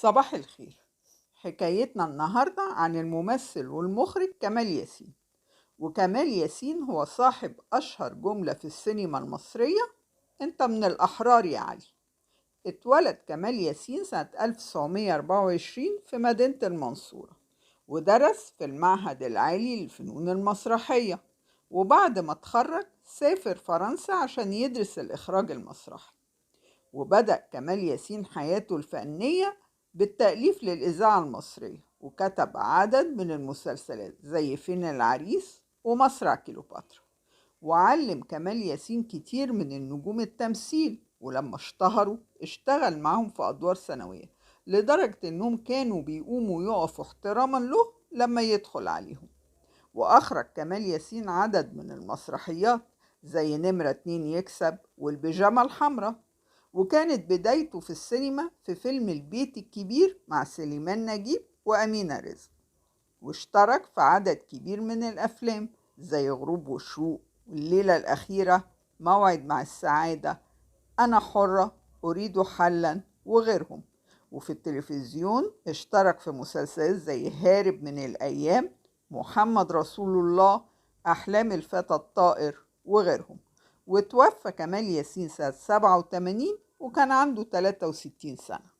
صباح الخير. حكايتنا النهاردة عن الممثل والمخرج كمال ياسين. وكمال ياسين هو صاحب أشهر جملة في السينما المصرية: أنت من الأحرار يا علي. اتولد كمال ياسين سنة 1924 في مدينة المنصورة، ودرس في المعهد العالي للفنون المسرحية، وبعد ما اتخرج سافر فرنسا عشان يدرس الإخراج المسرحي. وبدأ كمال ياسين حياته الفنية بالتأليف للإذاعة المصرية، وكتب عدد من المسلسلات زي فين العريس ومصرع كيلوباترا. وعلم كمال ياسين كتير من النجوم التمثيل، ولما اشتهروا اشتغل معهم في أدوار ثانوية، لدرجة إنهم كانوا بيقوموا يقفوا احتراما له لما يدخل عليهم. وأخرج كمال ياسين عدد من المسرحيات زي نمرة 2 يكسب والبيجامة الحمراء. وكانت بدايته في السينما في فيلم البيت الكبير مع سليمان نجيب وأمينة رزق، واشترك في عدد كبير من الأفلام زي غروب وشروق، والليلة الأخيرة، موعد مع السعادة، أنا حرة، أريد حلا، وغيرهم. وفي التلفزيون اشترك في مسلسلات زي هارب من الأيام، محمد رسول الله، أحلام الفتى الطائر، وغيرهم. وتوفى كمال ياسين سنة 87 وكان عنده 63 سنة.